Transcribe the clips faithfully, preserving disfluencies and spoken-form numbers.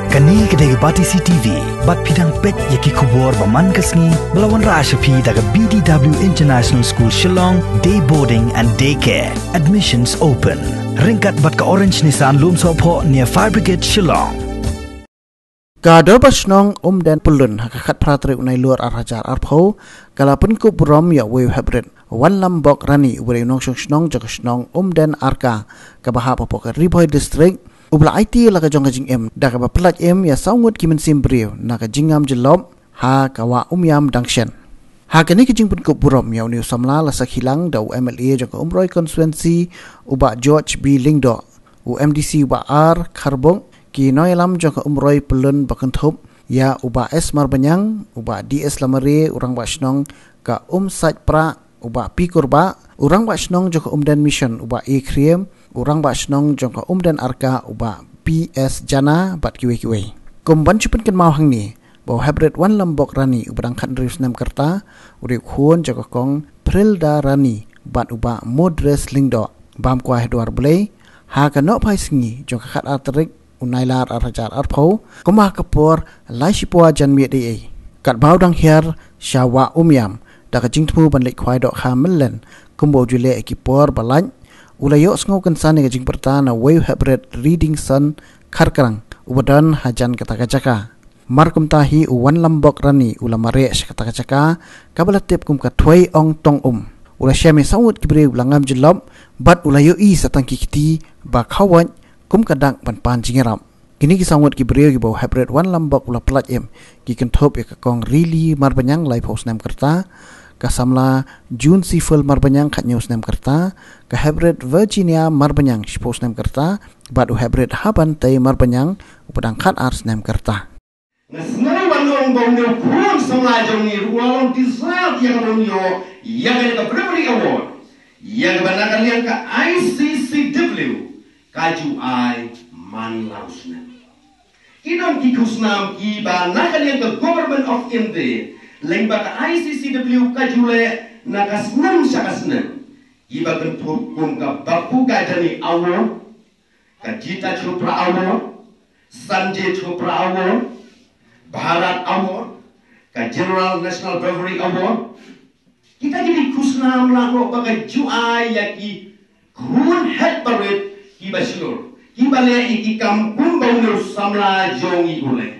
Kane ka dei ka Batesi T V, bad phi dang peit ïa ki khubor ba man ka sngi, ba la wanrah sha phi da ka B D W International School Shillong, Day Boarding and Day Care. Admissions open. Ryngkat bad ka Orange Nissan Lumsohphoh near Fire Brigade Shillong. Ka Dorbar Shnong Umden Pyllun ha ka khatphra tarik u Nailur ar hajar arphew, ka la pynkup burom ïa uwei u heprit, Wanlambok Rani, uba dei u nongshong shnong jong ka shnong Umden Arka, kaba hap hapoh ka Ri Bhoi District, uba la aiti la ka jong ka jingim da kaba pyllait im ïa saw ngut ki mynsiem briew na ka jingngam jyllop ha ka Wah Umiam Dangsen. Ha kane ka jingpynkup burom ïa une u samla la sakhi lang da u M L A jong ka Umroi Constituency, u Bah George B Lyngdoh, u M D C u Bah R Kharbok, ki nongïalam jong ka Umroi Pyllun ba kynthup ïa u Bah S Marbaniang, u Bah D S Lamare, u Rangbah Shnong ka Umsaitpra, u Bah P Kurbah, u Rangbah Shnong jong ka Umden Mission, u Bah A Khriem, u Rangbah Shnong jong ka Umden Arka, u Bah P S Jana, bad kiwei kiwei. Kum ban shu pynkynmaw hangne ba u heprit Wanlambok Rani, uba dang khathynriew snem ka rta, u dei u khun jong ka Kong Prilda Rani bad u Bah Modres Lyngdoh, bam kwai ha Dwar Blei ha ka nohphai sngi jong ka khatar tarik u Nailar ar hajar arphew, kumba ha ka por lai shiphew jan miet eiei, katba u dang hiar sha Wah Umiam da ka jingthmu ban leit khwai dohkha mynlyn, kumba u ju leh ha ki por ba lait, u la ïohsngew kynsan ïa ka jingpyrta na uwei u heprit Ridingson Kharkrang, uba don hajan kata ka jaka. Mar kumta hi u Wanlambok Rani u la mareh sha kata ka jaka kaba la tip kum ka Thwei Ong Tong Um. U la shem ïa saw ngut ki briew ba la ngam jyllop, bad u la ïohi sa tang ki kti ba khawai kum ka dak ban pan jingïarap. Kine ki saw ngut ki briew kiba u heprit Wanlambok u la pyllait im ki kynthup ïa ka Kong Rili Marbaniang, laiphew snem ka rta, ka samla June Sifel Marbaniang, khathynñiew snem ka rta, ka heprit Virginia Marbaniang, shiphew snem ka rta, bad u heprit Haban Tei Marbaniang, uba dang khatar snem ka rta. Nga sngew ban ong ba une u khun samla jong ngi ruh u la long deserve ïa ka ban ïoh ïa kane ka Bravery Award, ïa kaba na ka liang ka I C C W ka ju ai man la u snem. Ki don ki khusnam kiba na ka liang ka Government of India, lyngba ka I C C W ka ju leh na ka snem sha ka snem, kiba kynthup kum ka Bapu Gaidhani Award, ka Jita Chopra Award, Sanjay Chopra Award, Bharat Award, ka General National Bravery Award. Kita ki dei khusnam la noh ba ka ju ai ïa ki khun heprit kiba shlur, kiba leh ïa ki kam kumba une u samla jong ngi u leh.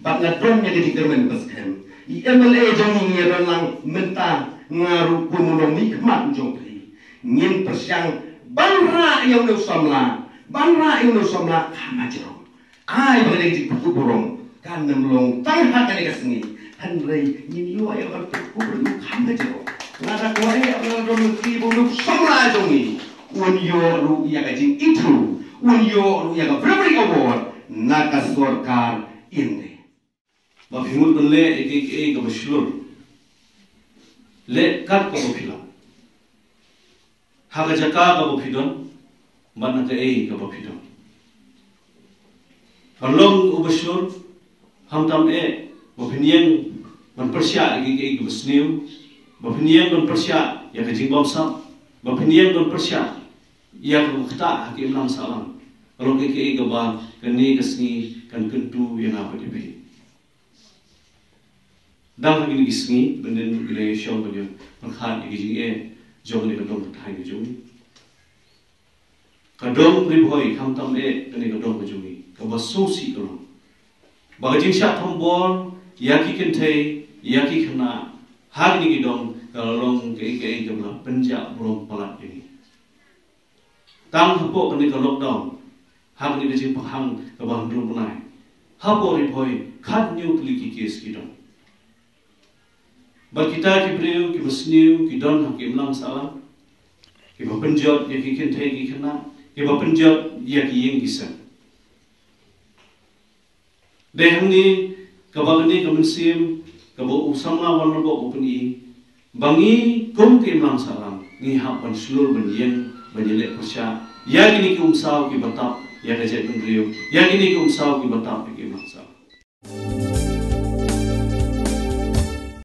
Bad nga don ïa ka jingkyrmen ba skhem, i M L A jong ngi, ngi ïadon lang mynta, nga ruh kum u nongmihkhmat jong phi, ngin pyrshang ban rah ïa une u samla, ban rah ïa une u samla kham hajar. Ai ba ka dei ka jingpynkup burom kan ym long tang ha kane ka sngi, hynrei ngin ïoh ïa ka ban pynkup burom kham hajar. Nga da kwah ïa ka ban long ki burom samla jong ngi, un ïoh ruh ïa ka jingithuh, un ïoh ruh ïa ka Bravery Award na ka sorkar India. Ba phi mut ban leh ïa kiei kiei kaba shlur, leh kat kaba phi lah, ha ka jaka kaba phi don, bad na kaei kaba phi don. Ban long uba shlur, khamtam eh ba phin ïeng ban pyrshah ïa kiei kiei kiba sniew, ba phin ïeng ban pyrshah ïa ka jingbamsap, ba phin ïeng ban pyrshah ïa kaba ktah ha ka imlang sahlang. Ka long kiei kiei kaba kane ka sngi kan kyntu ïa nga bad ïa phi. Dang ha kine ki sngi, ban ïeng, ban ïeng shong, ban ïeng pyrkhat ïa ki jingeh jong kane ka dong ka thaiñ ka jong ngi. Ka dong Ri Bhoi, khamtam eh kane ka dong ka jong ngi, kaba sngewsih ka long ba ka jingshah thombor ïa ki kynthei, ïa ki khynnah ha kine ki dong ka la long kaei kaei kaba la pynjah burom palat ïa ngi. Tang hapoh kane ka lockdown, ha kane ka jingpynhang kaba hynriew bnai, hapoh Ri Bhoi khathynñiew tylli ki case ki don. Bad kita ki briew kiba sniew ki don ha ka imlang sahlang, kiba pynjot ïa ki kynthei ki khynnah, kiba pynjot ïa ki ïing ki sem. Dei hangne kaba kane ka mynsiem kaba u samla Wanlambok u pyni, ba ngi kum ka imlang sahlang ngi hap ban shlur ban ïeng ban ïaleh pyrshah ïa kine ki umsaw kiba tap ïa ka jaitbynriew, ïa kine ki umsaw kiba tap ïa ka imlang sahlang.